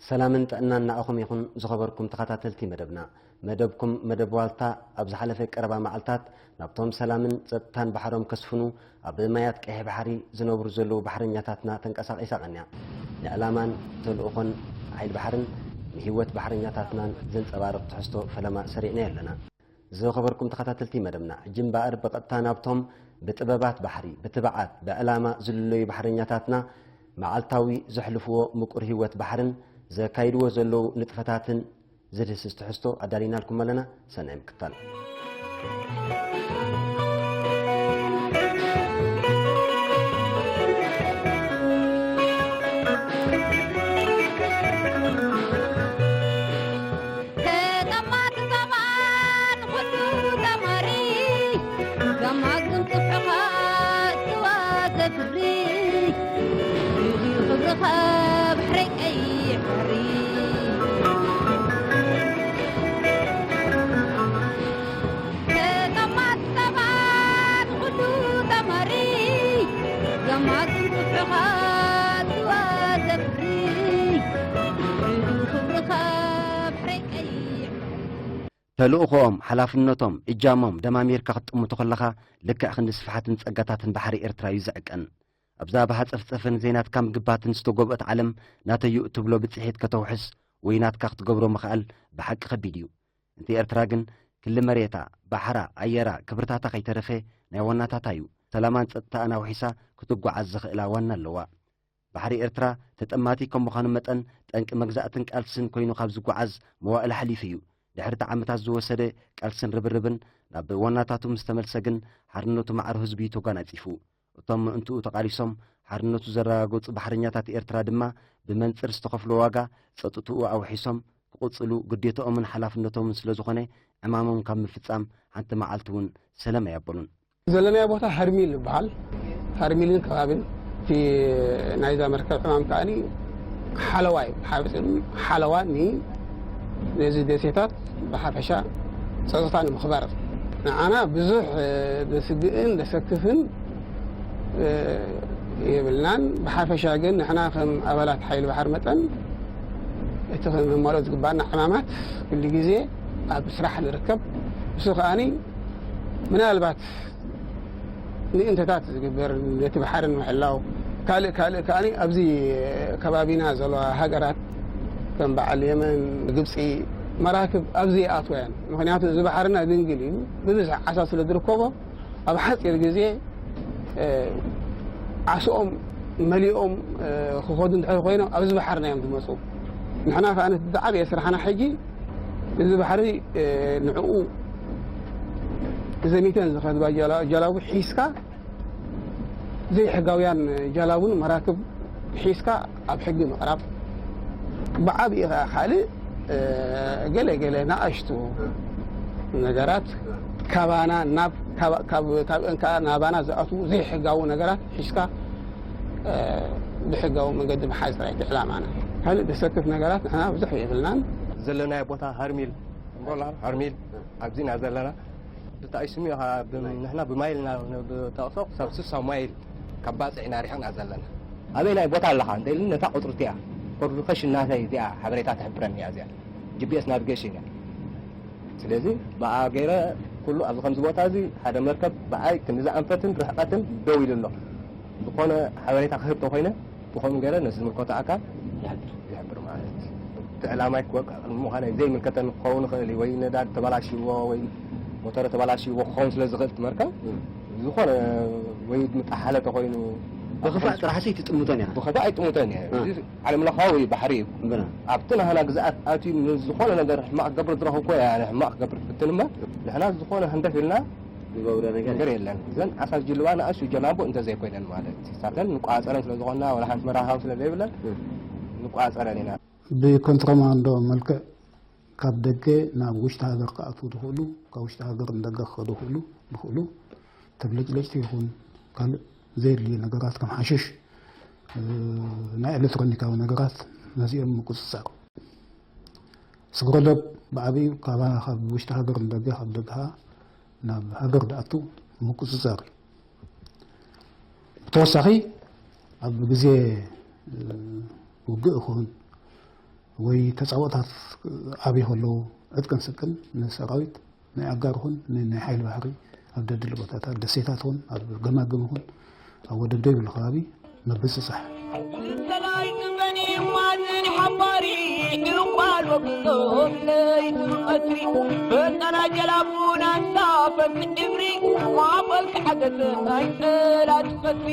ሰላምን ጥዕናን ንኣኹም ይኹን ዝኸበርኩም ተኸታተልቲ መደብና። መደብኩም መደብ ዋልታ ኣብ ዝሓለፈ ቀረባ መዓልታት ናብቶም ሰላምን ጸጥታን ባሕሮም ከስፍኑ ኣብ ማያት ቀይሕ ባሕሪ ዝነብሩ ዘለዉ ባሕረኛታትና ተንቀሳቒሳ ቀንያ። ንዕላማን ተልእኾን ሓይሊ ባሕርን ንህይወት ባሕረኛታትናን ዘንጸባርቕ ትሕዝቶ ፈለማ ሰሪዕናዮ ኣለና። ዝኸበርኩም ተኸታተልቲ መደብና፣ ሕጂ እምበኣር ብቐጥታ ናብቶም ብጥበባት ባሕሪ፣ ብትብዓት፣ ብዕላማ ዝልለዩ ባሕረኛታትና መዓልታዊ ዘሕልፍዎ ምቁር ህይወት ባሕርን ዘካይድዎ ዘለዉ ንጥፈታትን ዝድህስስ ትሕዝቶ ኣዳሊናልኩም ኣለና። ሰናይ ምክታል። ተጠማት ዛማን ኩሉ ተማሪ፣ ጋማ ግን ጽፍሕኻ እትዋ ዘፍሪ። ክብርኻ ባሕረይ ቀይሕ ባሕሪ። ተጠማት ዛማን ኩሉ ተማሪ፣ ጋማ ግን ጽፍሕኻ እትዋ ዘፍሪ። ክብርኻ ባሕረይ ቀይሕ ባሕሪ። ተልእኾኦም፣ ሓላፍነቶም፣ እጃሞም ደማሚርካ ክትጥምቶ ከለኻ፣ ልክዕ ክንዲ ስፍሓትን ጸጋታትን ባሕሪ ኤርትራ እዩ ዝዕቀን። ኣብዛ ብሃጸፍጸፍን ዘይናትካ ምግባትን ዝተጎብአት ዓለም፣ ናተይ'ዩ እትብሎ ብጽሒት ከተውሕስ ወይ ናትካ ክትገብሮ ምኽኣል ብሓቂ ከቢድ እዩ። እንቲ ኤርትራ ግን፣ ክሊ መሬታ፣ ባሕራ፣ ኣየራ፣ ክብርታታ ከይተረፈ ናይ ዋናታታ እዩ። ሰላማን ጸጥታኣን ኣውሒሳ ክትጓዓዝ ዘኽእላ ዋና ኣለዋ። ባሕሪ ኤርትራ ተጠማቲ ከም ምዃኑ መጠን፣ ጠንቂ መግዛእትን ቃልስን ኮይኑ ካብ ዝጓዓዝ መዋእል ሓሊፉ እዩ። ድሕሪ እቲ ዓመታት ዝወሰደ ቃልስን ርብርብን፣ ናብ ዋናታቱ ምስ ተመልሰ ግን፣ ሓርነቱ ማዕረ ህዝቡ እዩ ተጓናጺፉ። እቶም ምእንትኡ ተቓሊሶም ሓርነቱ ዘረጋገጹ ባሕረኛታት ኤርትራ ድማ፣ ብመንጽር ዝተኸፍሎ ዋጋ፣ ጸጥትኡ ኣውሒሶም ክቕጽሉ ግዴታኦምን ሓላፍነቶምን ስለ ዝኾነ፣ ዕማሞም ካብ ምፍጻም ሓንቲ መዓልቲ እውን ሰለም ኣየበሉን። ዘለናዮ ቦታ ሀርሚል ይበሃል። ሀርሚልን ከባቢን፣ እቲ ናይዛ መርከብ ዕማም ከኣኒ ሓለዋ እዩ። ሓቢጥን ሓለዋ ኒ-፣ ነዚ ደሴታት ብሓፈሻ ጸጥታ ንምኽባር። ንዓና ብዙሕ፣ እ፣ ዘስግእን ዘሰክፍን፣ እ፣ የብልናን። ብሓፈሻ ግን ንሕና ከም ኣባላት ሓይሊ ባሕሪ መጠን እቲ ክንመልኦ ዝግባኣና ዕማማት ኩሉ ግዜ ኣብ ስራሕ ንርከብ። እሱ ከኣኒ ምናልባት ንእንተታት ዝግበር ነቲ ባሕሪ ንምሕላው፣ ካልእ ካልእ ከኣ ኣብዚ ከባቢና ዘለዋ ሃገራት ከም በዓል የመን፣ ግብጺ፣ መራክብ ኣብዚ ይኣትዋ እየን። ምኽንያቱ እዚ ባሕርና ድንግል እዩ፣ ብብዝሒ ዓሳ ስለ ዝርከቦ ኣብ ሓጺር ግዜ፣ እ፣ ዓስኦም መሊኦም፣ እ፣ ክኸዱ እንድሕር ኮይኖም ኣብዚ ባሕርና እዮም ዝመጹ። ንሕና ከኣ ነቲ ዝዓበየ ስራሕና ሕጂ እዚ ባሕሪ፣ እ፣ ንዕኡ ዘሚተን ዝኸድባ ጀላ-፣ ጀላቡ ሒዝካ፣ ዘይሕጋውያን ጀላቡን መራክብ ሒዝካ ኣብ ሕጊ ምቕራብ። ብዓብዪ ከኣ ካልእ፣ እ፣ ገለ ገለ ንኣሽቱ ነገራት ካባና ናብ፣ ካብ፣ ካብ፣ ካብአን ከኣ ናባና ዝኣትዉ ዘይሕጋዊ ነገራት ሒዝካ፣ እ፣ ብሕጋዊ መንገዲ ምሓዝ ጥራይ እቲ ዕላማና። ካልእ ዘሰክፍ ነገራት ንሕና ብዙሕ የብልናን። ዘለናዮ ቦታ ሀርሚል፣ ሀርሚል ኣብዚ ኢና ዘለና። ብታይ ስሙ ኢኻ ብ-፣ ናይ ንሕና ብማይል ኢና ንጠቕሶ፣ ክሳብ ስሳ ማይል ካብ ባጽዕ ኢና ርሒቕና ዘለና። ኣበይ ናይ ቦታ ኣለኻ እንተ ኢሉኒ፣ ነታ ቁጽሪ እቲኣ፣ ኮርዱኸሽ እናተይ እዚኣ ሓበሬታ ትሕብረኒ እያ እዚኣ። ጂ ፒ ኤስ ናቪጌሽን እያ። ስለዚ ብኣ ገይረ ኩሉ ኣብዚ ከምዚ ቦታ እዚ ሓደ መርከብ ብኣይ ክንዲ ዝኣንፈትን ርሕቐትን ደው ኢሉ ኣሎ። ዝኾነ ሓበሬታ ክህብ ተኾይነ፣ ብኸምኡ ገይረ ነዚ ዝምልከቶ ኣካል ይሕብር። ይሕብር ማለት እቲ ዕላማይ ክወቅዕ ቅድሚ ምዃነይ ዘይምልከተኒ ክኸውን ይኽእል እዩ። ወይ ነዳዲ ተበላሽዎ ወይ ሞተር ተበላሽዎ ክኸውን ስለ ዝኽእል እቲ መርከብ እም። ዝኾነ ወይ ምጣሓለ ተኾይኑ ብኽፋእ ጥራሕ ሲ ትጥምቶን ኢኻ? ብኽፋእ ኣይጥምቶን እየ። እ። እዚ ዓለም ለኻዊ ባሕሪ እዩ። ብና። ኣብቲ ናህና ግዝኣት ኣትዩ ንዝኾነ ነገር ሕማቕ ክገብር ዝረኸብኩ እየ ኣነ ሕማቕ ክገብር ፍትን እምበር ንሕና ዝኾነ ህንደፍ ኢልና ዝገብረ ነገር ነገር የለን። እዘን ዓሳ ዝጅልባ ንኣሽቱ ጀላቡ እንተዘይኮይነን ማለት እዩ። ሳተን ንቋፀረን ስለ ዝኾና፣ ወላ ሓንቲ መራኸቢ ስለ ዘይብለን፣ እ። ንቋፀረን ኢና። ብኮንትሮባንዶ መልክዕ ካብ ደገ ናብ ውሽጢ ሃገር ክኣትዉ ዝኽእሉ፣ ካብ ውሽጢ ሃገር ንደገ ክኸዱ ይኽእሉ፣ ዝኽእሉ፣ ተብለጭለጭቲ ይኹን ካልእ ዘየድልዩ ነገራት ከም ሓሽሽ፣ እ፣ ናይ ኤሌክትሮኒካዊ ነገራት ነዚኦም ምቁጽጻር። ስግረ ዶብ ብዓቢኡ ካብ፣ ካብ ውሽጢ ሃገር ንደገ፣ ካብ ደገ ናብ ሃገር ዝኣቱ ምቁጽጻር እዩ። ብተወሳኺ ኣብ ግዜ፣ እ፣ ውግእ ይኹን ወይ ተጻብኦታት ዓብዩ ከለዉ ዕጥቅን ስንቅን ንሰራዊት ናይ ኣጋር ይኹን ን-፣ ናይ ሓይሊ ባሕሪ ኣብ ደድሊ ቦታታት፣ ደሴታት ይኹን ኣብ ገማግም ይኹን ኣብ ወደብ ደይብሉ ከባቢ ምብጽጻሕ። ብጸላይ ጽበኒ ማዝን ሓባሪ ድንኳን ወግዞ ለይቲ ቀትሪ በጸና ጀላቡና ሳፈት ድብሪ ማዕበል ተሓገተ ናይ ጸላት ቀትሪ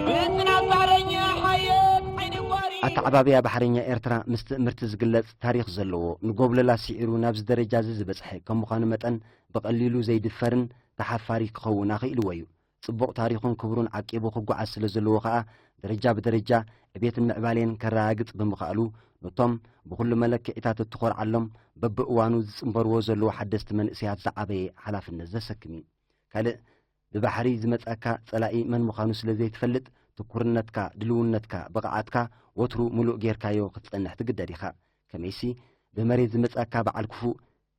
ብጽና ባሕረኛ ሓየት ዓይኒ ጓሪ። ኣተዓባብያ ባሕረኛ ኤርትራ ምስ ትእምርቲ ዝግለጽ ታሪኽ ዘለዎ፣ ንጎብለላ ስዒሩ ናብዚ ደረጃ እዚ ዝበጽሐ ከም ምዃኑ መጠን፣ ብቐሊሉ ዘይድፈርን ተሓፋሪ ክኸውን ኣኽኢልዎ እዩ። ጽቡቕ ታሪኹን ክብሩን ዓቂቡ ክጓዓዝ ስለ ዘለዎ ከኣ፣ ደረጃ ብደረጃ ዕቤትን ምዕባሌን ከረጋግጽ ብምኽኣሉ፣ ነቶም ብኹሉ መለክዒታት እትኾርዓሎም፣ በብእዋኑ ዝጽንበርዎ ዘለዉ ሓደስቲ መንእሰያት ዝዓበየ ሓላፍነት ዘሰክም እዩ። ካልእ፣ ብባሕሪ ዝመጻካ ጸላኢ መን ምዃኑ ስለ ዘይትፈልጥ፣ ትኩርነትካ፣ ድልውነትካ፣ ብቕዓትካ ወትሩ ምሉእ ጌርካዮ ክትጸንሕ ትግደድ ኢኻ። ከመይሲ፣ ብመሬት ዝመጻካ በዓል ክፉእ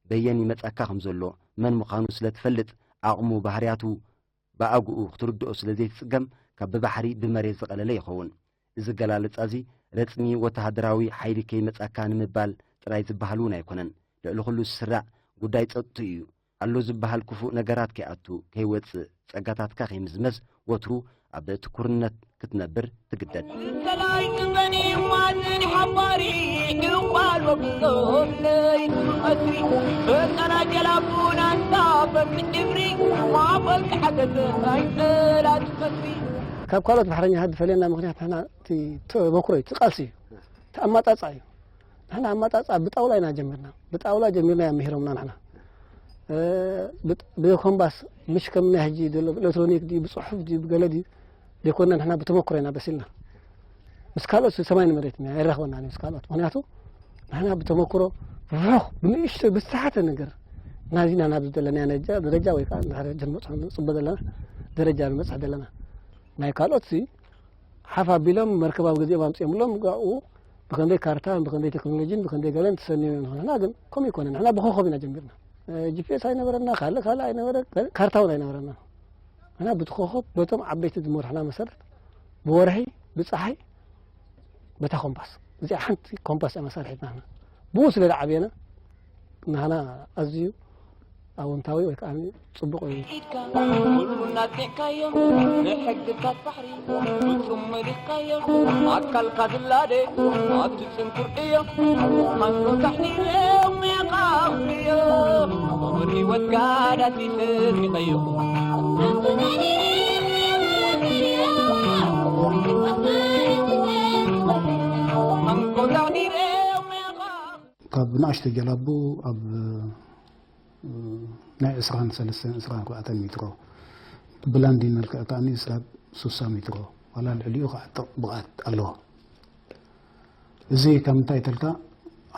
በየን ይመጻካ ከም ዘሎ፣ መን ምዃኑ ስለ ትፈልጥ፣ ዓቕሙ፣ ባህርያቱ ብኣግኡ ክትርድኦ ስለ ዘይትጽገም፣ ካብ ብባሕሪ ብመሬት ዝቐለለ ይኸውን። እዚ ኣገላልጻ እዚ፣ ረጽሚ ወተሃደራዊ ሓይሊ ከይመጻካ ንምባል ጥራይ ዝበሃል እውን ኣይኮነን። ልዕሊ ኩሉ ዝስራዕ ጉዳይ ጸጥትኡ እዩ። ኣሎ ዝበሃል ክፉእ ነገራት ከይኣቱ፣ ከይወጽእ፣ ጸጋታትካ ከይምዝመዝ፣ ወትሩ ኣብ ትኩርነት ክትነብር ትግደድ። ሰላይ ጽበኒ ማዝን ሓባሪ ድንኳን ወግዞ ለይቲ ቀትሪ በጸና ጀላቡና ሳፈት ድብሪ ማዕበል ተሓገተ ናይ ጸላት ቀትሪ። ካብ ካልኦት ባሕረኛታት ዝፈልየና ምኽንያት ንሕና እቲ ተመኩሮ እዩ፣ እቲ ቃልሲ እዩ፣ እቲ ኣማጻጻ እዩ። ንሕና ኣማጻጻ ብጣውላ ኢና ጀሚርና። ብጣውላ ጀሚርና እዮም ምሂሮምና ንሕና። እ፣ ብጥ-፣ ብኮምባስ፣ ምሽ ከም ናይ ሕጂ ዘሎ ብኤሌክትሮኒክ ድዩ፣ ብጽሑፍ ድዩ፣ ብገለ ድዩ፣ ዘይኮንና ንሕና ብተመኩሮ ኢና በሲልና። ምስ ካልኦት ሰማይ ንመሬት ኢና፣ ኣይራኸበናን እዩ ምስ ካልኦት። ምኽንያቱ ንሕና ብተመኩሮ ርሑቕ፣ ብንእሽቶ፣ ብዝተሓተ ነገር ናዚና ናብዚ ዘለናዮ ደረጃ፣ ደረጃ ወይ ከዓ እንድሕር ጀር ንበጽሖ ንጽበ ዘለና ደረጃ ንበጽሕ ዘለና። ናይ ካልኦት ሲ ሓፍ ኣቢሎም መርከብ ኣብ ግዜኦም ኣምጺኦምሎም፣ ኣብኡ ብኸንደይ ካርታን ብኸንደይ ቴክኖሎጂን ብኸንደይ ገለን ተሰንዮም እዮም። ንሕና ግን ከምኡ ኣይኮነን። ንሕና ብኮኸብ ኢና ጀሚርና። እ፣ ጂ ፒ ኤስ ኣይነበረና፣ ካልእ ካልእ ኣይነበረ፣ ካርታ እውን ኣይነበረና። ንሕና ብቲ ኮኸብ በቶም ዓበይቲ ዝመርሑና መሰረት ብወርሒ፣ ብጸሓይ፣ በታ ኮምፓስ። እዚኣ ሓንቲ ኮምፓስ እያ መሳርሒትና ንሕና። ብኡ ስለ ዝዓበየና፣ ንሕና ኣዝዩ ኣወንታዊ ወይ ከዓ ጽቡቕ እዩ። ኢድካ ኩሉ እናጽዕካዮ ንሕግታት ባሕሪ ፍጹም መሊኽካዮ ኣካልካ ዝላደ ኣብቲ ጽንኩር እዮ ሃንጎ ታሕሊሎም የቓኽዮ ብህይወትካ ዳቲሰ ሚቐዮ ሃንጎ ታሕሊሎም የቓኽ ካብ ንኣሽቱ ጀላቡ ኣብ፣ እ፣ ናይ ዕስራን ሰለስተን፣ ዕስራን ኣርባዕተን ሜትሮ፣ ብላንዲን መልክዕ ከኣ ዕስራ፣ ስሳ ሜትሮ፣ ዋላ ልዕሊኡ ክዓጥቕ ብቕዓት ኣለዎ። እዚ ካብ ምንታይ ተልካ፣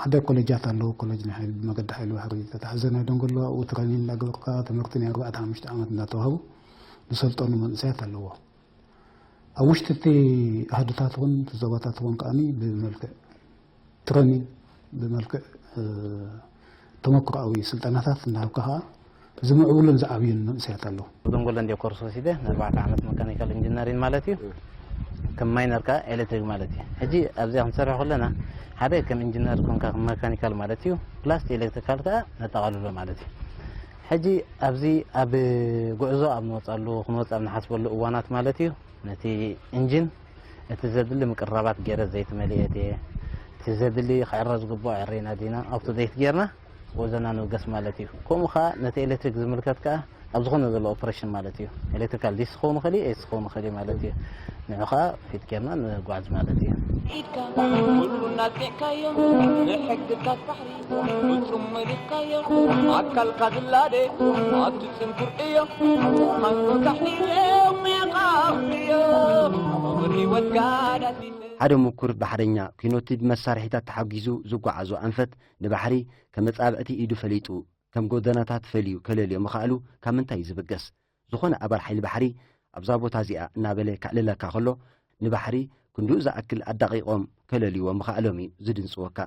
ሓደ ኮሌጃት ኣለዎ፣ ኮሌጅ ናይ ሓይሊ፣ ብመገዲ ሓይሊ ባሕሪ ዝተታሕዘ ናይ ደንጎሎ፣ ኣብኡ ትረኒን እንዳገበርካ፣ ትምህርቲ ናይ ኣርባዕተ ሓሙሽተ ዓመት እንዳተዋህቡ ዝሰልጠኑ መንእሰያት ኣለዎ። ኣብ ውሽጢ እቲ ኣሃዱታት እውን፣ እቲ ዞባታት እውን ከኣ ብመልክዕ ትረኒን፣ ብመልክዕ፣ እ፣ ተመክሮኣዊ ስልጠናታት እናሃብካ ከኣ ዝምዕብሉን ዝዓብዩን መንእሰያት ኣለዉ። ደንጎሎ እንድየ ኮርስ ወሲደ፣ ንኣርባዕተ ዓመት መካኒካል ኢንጂነሪን ማለት እዩ። ከም ማይነር ከኣ ኤሌክትሪክ ማለት እዩ። ሕጂ ኣብዚኣ ክንሰርሕ ከለና፣ ሓደ ከም ኢንጂነር ኮንካ ከም መካኒካል ማለት እዩ፣ ፕላስ ኤሌክትሪካል ከኣ ነጠቓልሎ ማለት እዩ። ሕጂ ኣብዚ ኣብ ጉዕዞ ኣብ ንወጻሉ፣ ክንወጽእ ኣብ ንሓስበሉ እዋናት ማለት እዩ፣ ነቲ ኢንጂን እቲ ዘድሊ ምቅርራባት ገይረ ዘይትመልኤት እየ፣ እቲ ዘድሊ ክዕረ ዝግብኦ ዕሬና ዲና up to date ጌርና ጉዕዞና ንብገስ ማለት እዩ። ከምኡ ኸኣ ነቲ ኤሌክትሪክ ዝምልከት ከኣ ኣብ ዝኾነ ዘሎ ኦፕሬሽን ማለት እዩ። ኤሌክትሪካል ዲስ ክኸውን ይኽእል እዩ፣ ኤስ ክኸውን ይኽእል እዩ ማለት እዩ። ንዑ ኸኣ ፊት ጌርና ንጓዓዝ ማለት እዩ። ኢድካ ኩሉ እናጽዕካዮ ንሕግታት ባሕሪ ፍጹም መሊኽካዮ ኣካልካ ዝላደ ኣብቲ ጽንኩር እዮ ሃንጎ ታሕሊሎም የቓኽዮ ብህይወትካ ዳቲሰ ሓደ ምኩር ባሕረኛ፣ ኲኖቲ ብመሳርሒታት ተሓጊዙ ዝጓዓዞ ኣንፈት፣ ንባሕሪ ከም መጻብዕቲ ኢዱ ፈሊጡ፣ ከም ጎደናታት ፈልዩ ከለልዮ ምኽኣሉ ካብ ምንታይ እዩ ዝብገስ? ዝኾነ ኣባል ሓይሊ ባሕሪ፣ ኣብዛ ቦታ እዚኣ እናበለ ከዕልለካ ከሎ፣ ንባሕሪ ክንድኡ ዝኣክል ኣዳቒቖም ከለልይዎ ምኽኣሎም እዩ ዝድንጽወካ።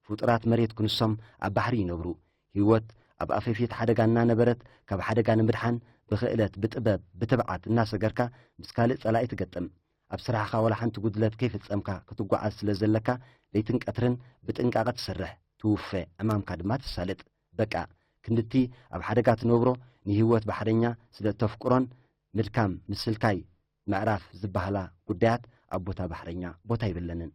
ፍጡራት መሬት ክንሶም ኣብ ባሕሪ ይነብሩ። ህይወት ኣብ ኣፈፊት ሓደጋ እናነበረት፣ ካብ ሓደጋ ንምድሓን ብኽእለት፣ ብጥበብ፣ ብትብዓት እናሰገርካ ምስ ካልእ ጸላኢ ትገጥም። ኣብ ስራሕኻ ዋላ ሓንቲ ጉድለት ከይፈጸምካ ክትጓዓዝ ስለ ዘለካ፣ ለይትን ቀትርን ብጥንቃቐ ትሰርሕ፣ ትውፈ፣ ዕማምካ ድማ ተሳልጥ። በቃ፣ ክንድቲ ኣብ ሓደጋ ትነብሮ ንህይወት ባሕረኛ ስለ እተፍቅሮን ምድካም ምስልካይ ምዕራፍ ዝበሃላ ጉዳያት ኣብ ቦታ ባሕረኛ ቦታ ይብለንን።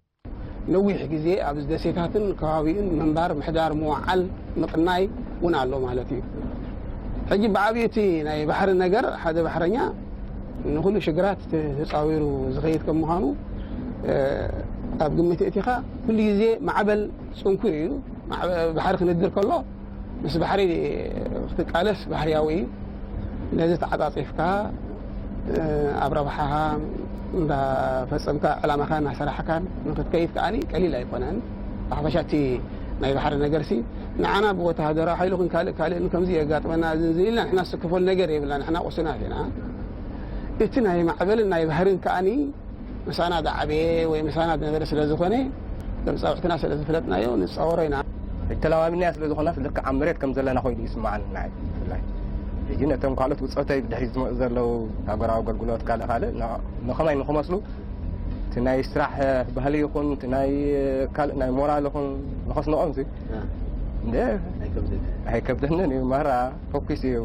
ነዊሕ ግዜ ኣብ ደሴታትን ከባቢኡን ምንባር፣ ምሕዳር፣ ምውዓል፣ ምቕናይ እውን ኣሎ ማለት እዩ። ሕጂ ብዓብዩ እቲ ናይ ባሕሪ ነገር፣ ሓደ ባሕረኛ ንኹሉ ሽግራት ተጻዊሩ ዝኸይድ ከም ምዃኑ፣ እ፣ ኣብ ግምት እቲኻ ኩሉ ግዜ ማዕበል ጽንኩር እዩ። ማዕበ-፣ ባሕሪ ክንድር ከሎ ምስ ባሕሪ ክትቃለስ ባህርያዊ እዩ። ነዚ ተዓጻጺፍካ፣ እ፣ ኣብ ረብሓኻ እንዳፈጸምካ፣ ዕላማኻ እናሰራሕካን ንክትከይድ ከኣኒ ቀሊል ኣይኮነን። ብሓፈሻ እቲ ናይ ባሕሪ ነገርሲ ንዓና ብወተሃደራዊ ሓይሉ ኹን ካልእ ካልእ ከምዚ የጋጥመና፣ እዚ፣ እዚ ኢልና ንሕና ዝስከፈሉ ነገር የብልና። ንሕና ቁሱናት ኢና። እቲ ናይ ማዕበልን ናይ ባህርን ከኣኒ ምሳና ዝዓበየ ወይ ምሳና ዝነበረ ስለ ዝኾነ፣ ከም ጻውዕትና ስለ ዝፈለጥናዮ ንጻወሮ ኢና። ተለዋቢናዮ ስለ ዝኾነስ ልክዕ ኣብ መሬት ከም ዘለና ኮይኑ ይስምዓኒ ንዓይ ብፍላይ። ሕጂ ነቶም ካልኦት ብጾተይ ብድሕሪት ዝመጹ ዘለዉ ሃገራዊ ኣገልግሎት ካልእ ካልእ ን-፣ ንኸማይ ንኽመስሉ እቲ ናይ ስራሕ ባህሊ ይኹን እቲ ናይ ካልእ ናይ ሞራል ይኹን ንኸስንቖም ሲ እ። እንደ ኣይከብደንን። ኣይከብደንን እዩ። ማራ ፎኪስ እዩ።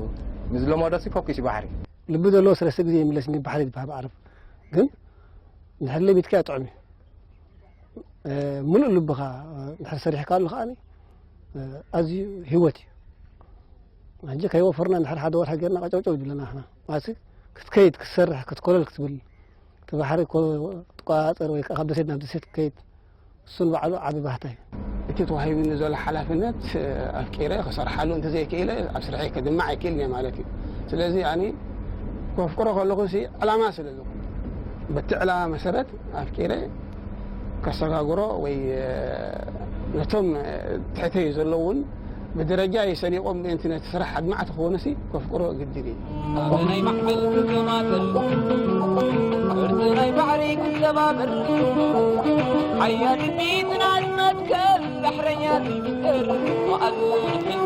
ንዝለመዶ ሲ ፎኪስ እዩ ባሕሪ። ልቢ ዘለዎ ሰለስተ ግዜ ይምለስ እንዲ ባሕሪ ዝበሃል ብዓረብ። ግን እንድሕር ለሚድካዮ ጥዑም እዩ። እ፣ ምሉእ ልብኻ፣ እ፣ እንድሕር ሰሪሕካሉ ከኣኒ፣ እ፣ ኣዝዩ ህይወት እዩ። ሕጂ ከይወፈርና እንድሕር ሓደ ወርሒ ጌርና ቀጨውጨው ይብለና ንሕና። ማለት ክትከይድ፣ ክትሰርሕ፣ ክትኮለል ክትብል፣ እቲ ባሕሪ ኮ-፣ ክትቆጻጸር ወይ ከዓ ካብ ደሴት ናብ ደሴት ክትከይድ፣ እሱ ንባዕሉ ዓቢ ባህታ እዩ። እቲ ተዋሂቡኒ ዘሎ ሓላፍነት፣ እ፣ ኣፍቂረ ክሰርሓሉ እንተዘይክኢለ፣ ኣብ ስርሐይ ክድማዕ ኣይክእልን እየ ማለት እዩ። ስለዚ ኣነ ከፍቅሮ ከለኹ ሲ ዕላማ ስለ ዝኾነ፣ በቲ ዕላማ መሰረት ኣፍቂረ ከሰጋግሮ ወይ፣ እ፣ ነቶም፣ እ፣ ትሕተይ ዘለውን ብደረጃ ይሰኒቖም ምእንቲ ነቲ ስራሕ ኣድማዕቲ ክኾኑ ሲ ከፍቅሮ ግድን እዩ። ኣብ ናይ ማዕበል ክከማተል፣ ቅርጺ ናይ ባሕሪ ክሰባብር፣ ሓያል ጽናት መትከል ባሕረኛ ዝፍጥር መኣዝን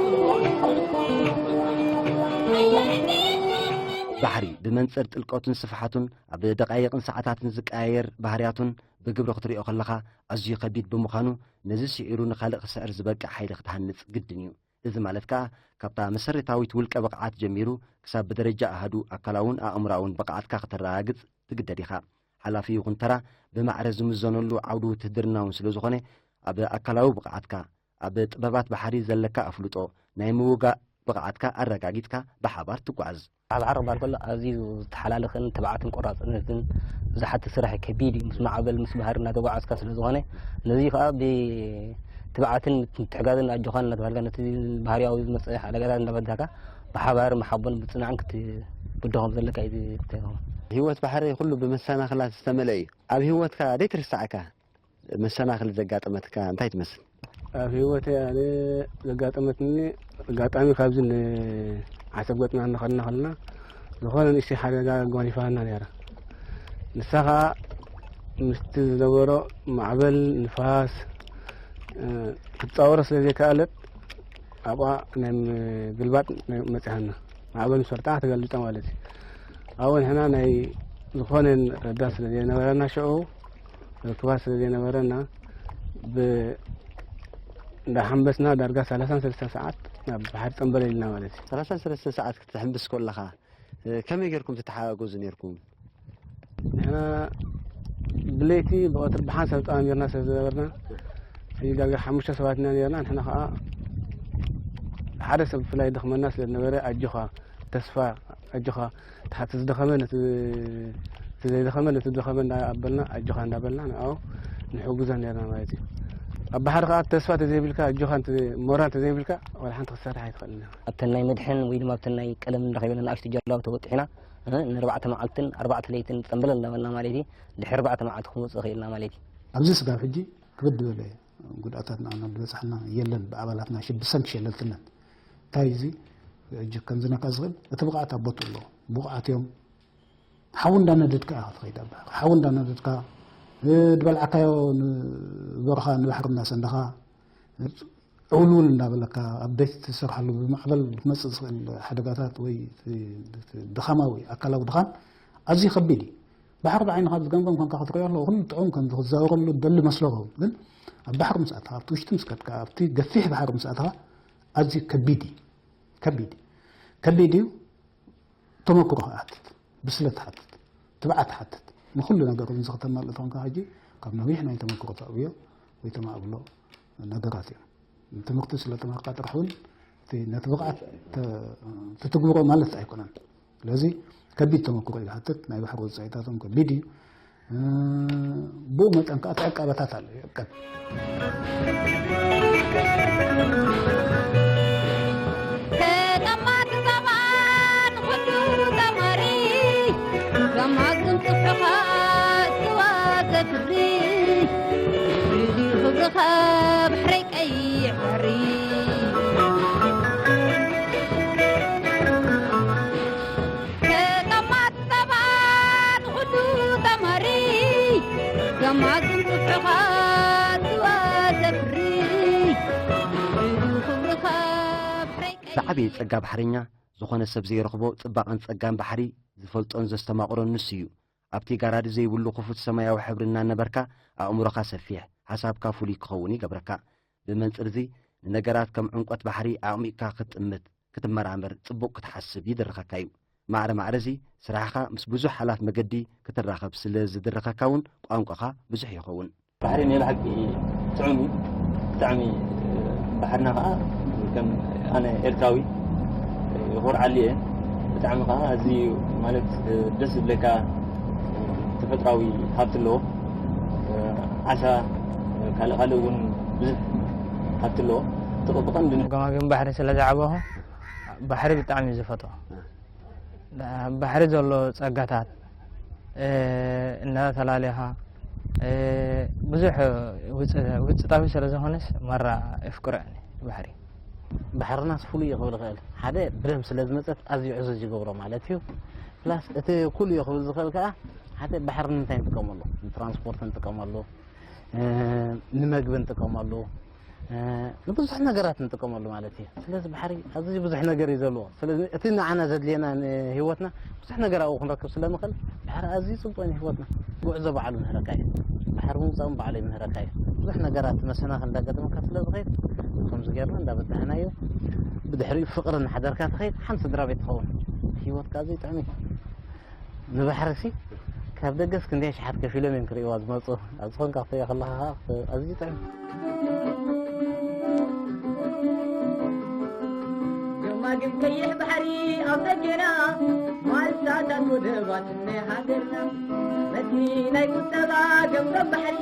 ባሕሪ ብመንጽር ጥልቀቱን ስፍሓቱን ኣብ ደቃይቕን ሰዓታትን ዝቀያየር ባህርያቱን ብግብሪ ክትሪኦ ከለኻ ኣዝዩ ከቢድ ብምዃኑ፣ ነዚ ስዒሩ ንኻልእ ክስዕር ዝበቅዕ ሓይሊ ክትሃንጽ ግድን እዩ። እዚ ማለት ከኣ፣ ካብታ መሰረታዊት ውልቀ ብቕዓት ጀሚሩ፣ ክሳብ ብደረጃ ኣሃዱ ኣካላውን ኣእምሮኣውን ብቕዓትካ ከተረጋግጽ ትግደድ ኢኻ። ሓላፊ ይኹን ተራ ብማዕረ ዝምዘነሉ ዓውዲ ውትህድርና እውን ስለ ዝኾነ፣ ኣብ ኣካላዊ ብቕዓትካ፣ ኣብ ጥበባት ባሕሪ ዘለካ ኣፍልጦ፣ ናይ ምውጋእ ብቕዓትካ ኣረጋጊጽካ ብሓባር ትጓዓዝ። ኣብ ሓር ክበሃል ከሎ ኣዝዩ ዝተሓላለኸን ትብዓትን ቆራጽነትን ዝሓትት ስራሕ እዩ። ከቢድ እዩ። ምስ ማዕበል፣ ምስ ባህሪ እናተጓዓዝካ ስለ ዝኾነ፣ ነዚ ከኣ ብትብዓትን ምትሕጋዝን ኣጆኻን እናተባሃልካ ነቲ ባህርያዊ ዝመጽእ ሓደጋታት እናበዳህካ ብሓባር ብሓቦን ብጽንዓን ክትብድሆም ዘለካ እዩ ዝትገብሮ። ህይወት ባሕሪ ኩሉ ብመሰናኽላት ዝተመልአ እዩ። ኣብ ህይወትካ ዘይትርስዓካ መሰናኽል ዘጋጠመትካ እንታይ ትመስል? ኣብ ህይወተይ ኣነ ዘጋጠመትኒ ኣጋጣሚ ካብዚ ንዓሰብ ገጥና እናኸድና ከለና ዝኾነ ንእሽተይ ሓደጋ ጓኒፋና ነይራ። ንሳ ኸዓ ምስቲ ዝነበሮ ማዕበል፣ ንፋስ፣ እ፣ ክትጻወሮ ስለ ዘይከኣለት ኣብኣ ናይ ምግልባጥ መጺኣና። ማዕበል ምስ በርትዓ ተገልቢጣ ማለት እዩ። ኣብኡ ንሕና ናይ ዝኾነ ረዳት ስለ ዘይነበረና ሽዑ ርክባት ስለ ዘይነበረና ብ-፣ እንዳሓንበስና ዳርጋ ሰላሳን ሰለስተን ሰዓት ናብ ባሕሪ ጠምበለል ኢልና ማለት እዩ። ሰላሳን ሰለስተን ሰዓት ክትሕንብስ ከለኻ፣ እ፣ ከመይ ጌርኩም ትተሓጋገዙ ኔርኩም? ንሕና ብለይቲ ብቐትሪ ብሓንሳብ ጠማሚርና ስለ ዝነበርና፣ እዚ ዳርጋ ሓሙሽተ ሰባት ኢና ኔርና። ንሕና ኸዓ ሓደ ሰብ ብፍላይ ደኽመና ስለ ዝነበረ፣ ኣጆኻ፣ ተስፋ፣ ኣጆኻ፣ እቲ ዝደኸመ ነቲ፣ እቲ ዘይደኸመ ነቲ ዝደኸመ እንዳኣበልና፣ ኣጆኻ እንዳበልና ንዕኡ ንሕግዞ ኔርና ማለት እዩ። ኣብ ባሕሪ ኸዓ ተስፋ ተዘይብልካ፣ ኣጆኻ እንተ-፣ ሞራል ተዘይብልካ፣ ዋላ ሓንቲ ክትሰርሕ ኣይትኽእልን ኢኻ። ኣብተን ናይ መድሕን ወይ ድማ ኣብተን ናይ ቀለም እንረኸበለን ንኣሽቱ ጀላቡ ተወጢሕና፣ እ፣ ንኣርባዕተ መዓልትን ኣርባዕተ ለይትን ጸምበለል እንዳበልና ማለት እዩ። ድሕሪ ኣርባዕተ መዓልቲ ክንወጽእ ኽኢልና ማለት እዩ። ኣብዚ ስጋብ ሕጂ ክብድ ዝበለ ጉድኣታት ንዓና ዝበጻሕና የለን። ብኣባላትና ሽዱሽተ ሸለልትነት። እንታይ እዚ ሕጂ ከምዝነካ ዝኽእል፣ እቲ ብቕዓት ኣብ ቦትኡ ኣሎ። ብቑዓት እዮም። ሓዊ እንዳነደድካ ኢኻ ትኸይድ ኣብ ባሕሪ። ሓዊ እንዳነደድካ፣ እ፣ ዝበልዓካዮ ንበረኻ ንባሕሪ እናሰንደኻ፣ ዕውልውል እንዳበለካ ኣብ ቤት ትሰርሓሉ ብማዕበል ክመጽእ ዝኽእል ሓደጋታት ወይ እቲ፣ እቲ ድኻማዊ ኣካላዊ ድኻም ኣዝዩ ከቢድ እዩ። ባሕሪ ብዓይንኻ ዝገምገም ኮንካ ክትሪኦ ኣለዎ፣ ኩሉ ጥዑም ከም ዝዛወረሉ ደሊ መስሎ ኸውን። ግን ኣብ ባሕሪ ምስ ኣትኻ፣ ኣብቲ ውሽጢ ምስ ከድካ፣ ኣብቲ ገፊሕ ባሕሪ ምስ ኣትኻ፣ ኣዝዩ ከቢድ እዩ። ከቢድ እዩ። ከቢድ እዩ። ተመክሮ ይሓትት፣ ብስለት ይሓትት፣ ትብዓት ይሓትት። ንኹሉ ነገር እዚ ከተማልእ ተኾንካ ሕጂ ካብ ነዊሕ ናይ ተመክሮ ተዕብዮ ወይ ተማእብሎ ነገራት እዮም። ትምህርቲ ስለ ተማሃርካ ጥራሕ እውን እቲ ነቲ ብቕዓት ተ-፣ ትትግብሮ ማለት ኣይኮነን። ስለዚ ከቢድ ተመክሮ እዩ ዝሓትት። ናይ ባሕሪ ወጻኢታቶም ከቢድ እዩ። እ፣ ብኡ መጠን ከኣ እቲ ዕቃበታት ኣሎ፣ ይዕቀብ። ተጠማቲ ጸባ ንኹሉ ተማሪ፣ ጸማግን ጽፍሕኻ እትዋ ዘፍሪ፣ ክብርኻ ባሕረይ ቀይሕ ባሕሪ። ተጠማቲ ጸባ ንኹሉ ተማሪ፣ ጸማግን ጽፍሕኻ እትዋ ዘፍሪ፣ ክብርኻ ባሕረይ ቀይሕ። ዝዓበየ ጸጋ ባሕርኛ፣ ዝኾነ ሰብ ዘይረኽቦ ጽባቐን ጸጋን ባሕሪ ዝፈልጦን ዘስተማቕሮን ንሱ እዩ። ኣብቲ ጋራዲ ዘይብሉ ክፉት ሰማያዊ ሕብሪ እናነበርካ፣ ኣእምሮኻ ሰፊሕ፣ ሓሳብካ ፍሉይ ክኸውን ይገብረካ። ብመንጽርዚ፣ ንነገራት ከም ዕምቆት ባሕሪ ኣዕሚቕካ ክትጥምት፣ ክትመራመር፣ ጽቡቕ ክትሓስብ ይድርኸካ እዩ። ማዕረ ማዕረዚ፣ ስራሕኻ ምስ ብዙሕ ሓላፍ መገዲ ክትራኸብ ስለ ዝድርኸካ እውን፣ ቋንቋኻ ብዙሕ ይኸውን። ባሕሪ ናይ ብሓቂ ጥዑም እዩ። ብጣዕሚ፣ ባሕርና ኸዓ ከም ኣነ ኤርትራዊ ይኾርዓሉ እየ። ብጣዕሚ ኸዓ ኣዝዩ ማለት ደስ ዝብለካ ተፈጥራዊ ሃብቲ ኣለዎ። ዓሳ፣ ካልእ ካልእ እውን ብዙሕ ሃብቲ ኣለዎ። እቲ ብቐንዱ ን- ገማግም ባሕሪ ስለ ዝዓበኹ ባሕሪ ብጣዕሚ እዩ ዝፈትዎ። ባሕሪ ዘሎ ጸጋታት፣ እ፣ እናተላለኻ፣ እ፣ ብዙሕ ውጽ-፣ ውጽጣዊ ስለ ዝኾነስ ማራ የፍቅሮ እየ ባሕሪ። ባሕርናስ ፍሉይ እዩ ክብል እኽእል። ሓደ ብደም ስለ ዝመጸት ኣዝዩ ዕዙዝ ይገብሮ ማለት እዩ። ፕላስ እቲ ኩሉ እዩ ክብል ዝኽእል ከኣ ሓደ ባሕሪ ንምንታይ ንጥቀመሉ? ንትራንስፖርት ንጥቀመሉ፣ እ፣ ንምግቢ ንጥቀመሉ፣ እ፣ ንብዙሕ ነገራት ንጥቀመሉ ማለት እዩ። ስለዚ ባሕሪ ኣዝዩ ብዙሕ ነገር እዩ ዘለዎ። ስለዚ እቲ ንዓና ዘድልየና ንህይወትና ብዙሕ ነገር ኣብኡ ክንረክብ ስለ ንኽእል ባሕሪ ኣዝዩ ጽቡቕ እዩ ንህይወትና። ጉዕዞ ባዕሉ ምህረካ እዩ። ባሕሪ ምውጻእ እውን ባዕሉ ይምህረካ እዩ። ብዙሕ ነገራት መሰናኽል እንዳገጠመካ ስለ ዝኸይድ ከምዚ ጌርና እንዳበዳህናዮ ብድሕሪኡ ፍቕሪ እናሓደርካ ትኸይድ ሓንቲ ስድራ ቤት ትኸውን። ህይወትካ ኣዝዩ ጥዑም እዩ። ንባሕሪ ሲ ካብ ደገስ ክንደይ ኣሽሓት ከፊሎም እዮም ክርእይዋ ዝመጹ። ኣብዚ ኾንካ ክትሪኦ ከለኻ ኸኣ ኣዝዩ ጥዑም። ገማግም ቀይሕ ባሕሪ ኣብ ደገና፣ ዋልታታት ወደባት ናይ ሃገርና፣ መትኒ ናይ ቁጠባ ገምገም ባሕሪ፣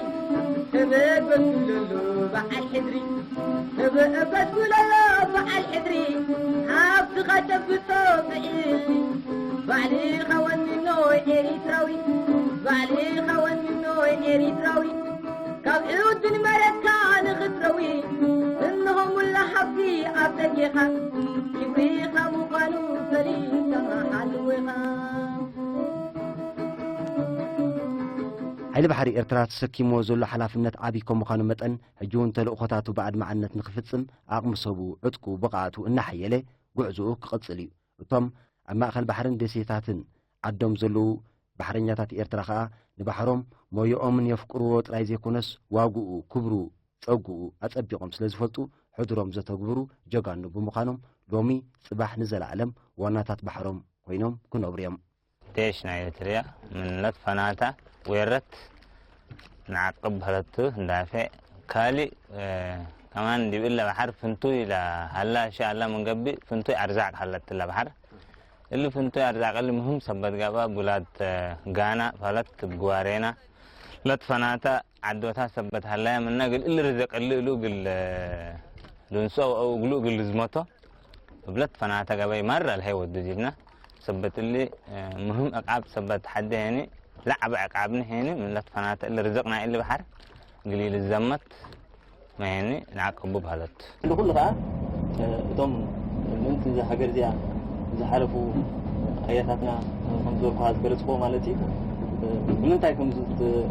ተበገሱ ለሎ በዓል ሕድሪ። ተበእበት ውለሎ በዓል ሕድሪ፣ ሃብትኻ ጨብጦ ብዕሊ። ባዕልኻ ወኒኖ ኤሪትራዊ፣ ባዕልኻ ወኒኖ ኤሪትራዊ። ካብ ዕውድን መሬትካ ንኽትረዊ፣ እንሆ ሙላ ሃብቲ ኣብ ደጌኻ። ክብሪኻ ምዃኑ ፈሊጥካ ሓልው ኢኻ። ሓይሊ ባሕሪ ኤርትራ ተሰኪምዎ ዘሎ ሓላፍነት ዓቢ ከም ምዃኑ መጠን፣ ሕጂ እውን ተልእኾታቱ ብኣድማዕነት ንኽፍጽም፣ ዓቕሚ ሰቡ፣ ዕጥቁ፣ ብቕዓቱ እናሓየለ ጉዕዞኡ ክቕጽል እዩ። እቶም ኣብ ማእከል ባሕርን ደሴታትን ዓዶም ዘለዉ ባሕረኛታት ኤርትራ ኸኣ፣ ንባሕሮም ሞያኦምን የፍቅርዎ ጥራይ ዘይኮነስ፣ ዋግኡ፣ ክብሩ፣ ጸግኡ ኣጸቢቖም ስለ ዝፈልጡ፣ ሕድሮም ዘተግብሩ ጀጋኑ ብምዃኖም፣ ሎሚ ጽባሕ ንዘለኣለም ዋናታት ባሕሮም ኮይኖም ክነብሩ እዮም። ዴሽ ናይ ኤርትርያ ምንነት ፈናታ ዌረት ንዓቅብ በህለቱ እንዳፌ ካሊ፣ እ፣ ከማን ዲብለ ባሕር ፍንቱይ ኢላ ሃላ ሻላ መንገቢ ፍንቱይ ኣርዛቅ ሃለትላ ባሕር እሊ ፍንቱይ ኣርዛቅ እሊ ምህም ሰበት ጋባ ቡላት፣ እ፣ ጋና ፈለት ትጓሬና ለት ፈናታ ዓዶታ ሰበት ሃላያ ምና ግል እሊ ርዘቅ እሊ እሉ ግል፣ እ፣ ልንሶ እግሉ ግል ዝመቶ እብለት ፈናተ ገበይ ማር ኣልሀይ ወዱ ጅልና ሰበት እሊ፣ እ፣ ምህም ዕቃብ ሰበት ሐደ ሄኒ ለዓበ ዕቃብኒ ሄኒ ምለት ፈናተ እሊ ርዝቅ ናይ እሊ በሐር ግሊል ዘመት መሄኒ ንዓቅቡ በህለት። እንዲ ኩሉ ከኣ፣ እ፣ እቶም ምእንቲ እዛ ሃገር እዚኣ ዝሓለፉ ኣያታትና ከም ዝበልኩኻ ዝገለጽክዎ ማለት እዩ። እ፣ ንምንታይ ከም ዝተ-፣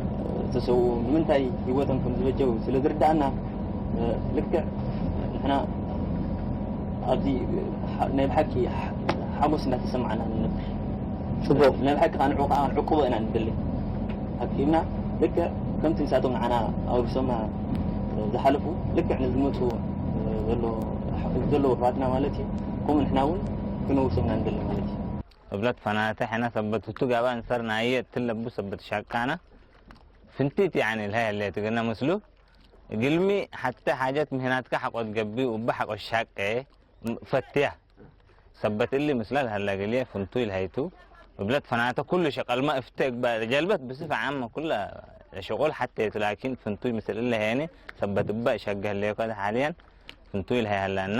ዝተሰውኡ፣ ንምንታይ ህይወቶም ከም ዝበጀው ስለ ዝርድኣና፣ እ፣ ልክዕ ንሕና ኣብዚ ሓ-፣ ናይ ብሓቂ ሓ-፣ ሓጎስ እንዳተሰማዓና ንነብር። ጽቡቕ። ናይ ብሓቂ ከኣ ንዑ ከኣ ንዕቅቦ ኢና ንደሊ። ኣኪብና ልክዕ ከምቲ ንሳቶም ንዓና ኣውርሶምና ዝሓለፉ ልክዕ ንዝመፁ ዘሎ ዘለዉ ኣሕዋትና ማለት እዩ። ከምኡ ንሕና እውን ክንውርሶም ኢና ንደሊ ማለት እዩ። እብለት ፈናተ ሕና ሰበት ህቱ ጋባ እንሰር ናየ እትለቡ ሰበት ሻቃና ፍንቲት ያኒ ልሃይ ህለየት ገና መስሉ ግልሚ ሓተ ሓጀት ምህናትካ ሓቆት ገቢ ውባ ሓቆት ሻቀ ፈትያ ሰበት እሊ ምስላ ልሃላ ገሊየ ፍንቱ ይልሃይቱ እብለት ፈናተ ኩሉ ሸቀልማ እፍተ እግባ ጀልበት ብስፍ ዓመ ኩላ ሸቆል ሓተ የቱ ላኪን ፍንቱ ምስል እለ ሄኒ ሰበት እባ ሸገ ህለየኳ ሓልያን ፍንቱ ይልሃይ ሃላና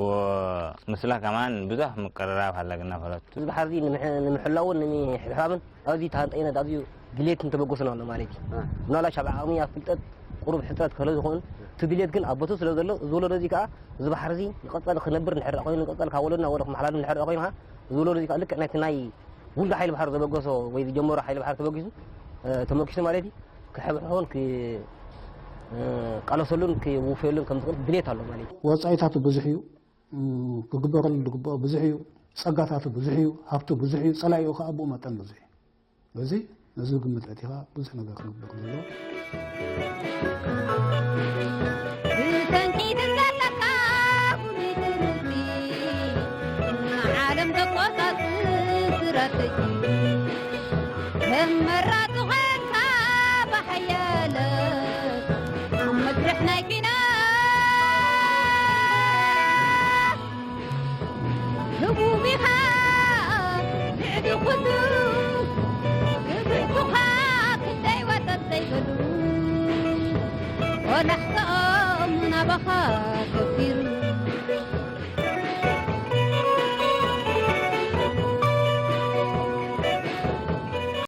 ወምስላ ከማን ብዙሕ ምቅርራብ ሃለግና ፈለቱ። እዚ ባሕሪ እዚ ንምሕ- ንምሕላውን ንምሕብሓብን ኣዝዩ ተሃንጠይነት ኣዝዩ ድሌት እንተበገሱና ኣሎ ማለት እዩ። ምናልባት ኣብ ዓቕሚ ኣብ ፍልጠት ቁሩብ ሕፅረት ክህለ ዝኸውን እቲ ድሌት ግን ኣብ ቦቱ ስለ ዘሎ እዚ ወለዶ እዚ ከዓ እዚ ባሕሪ እዚ ንቐፃሊ ክነብር እንድሕር ኮይኑ ንቐፃሊ ካብ ወለድና ወለዶ ክመሓላሉ እንድሕር ኮይኑ ከዓ እዚ ወለዶ እዚ ከዓ ልክዕ ናይቲ ናይ ውልዶ ሓይሊ ባሕሪ ዘበገሶ ወይ ዝጀመሮ ሓይሊ ባሕሪ ተበጊሱ ተመኪሱ ማለት እዩ ክሕብሕቦን ክቃለሰሉን ክውፈየሉን ከም ዝኽእል ድሌት ኣሎ ማለት እዩ። ወፃኢታቱ ብዙሕ እዩ። ክግበረሉ ዝግብኦ ብዙሕ እዩ። ፀጋታቱ ብዙሕ እዩ። ሃብቱ ብዙሕ እዩ። ፀላኢኡ ከዓ ብኡ መጠን ብዙሕ እዩ። በዚ ነዚ ግምት ኣእቲኻ ብዙሕ ነገር ክግበር ከም ዘለዎ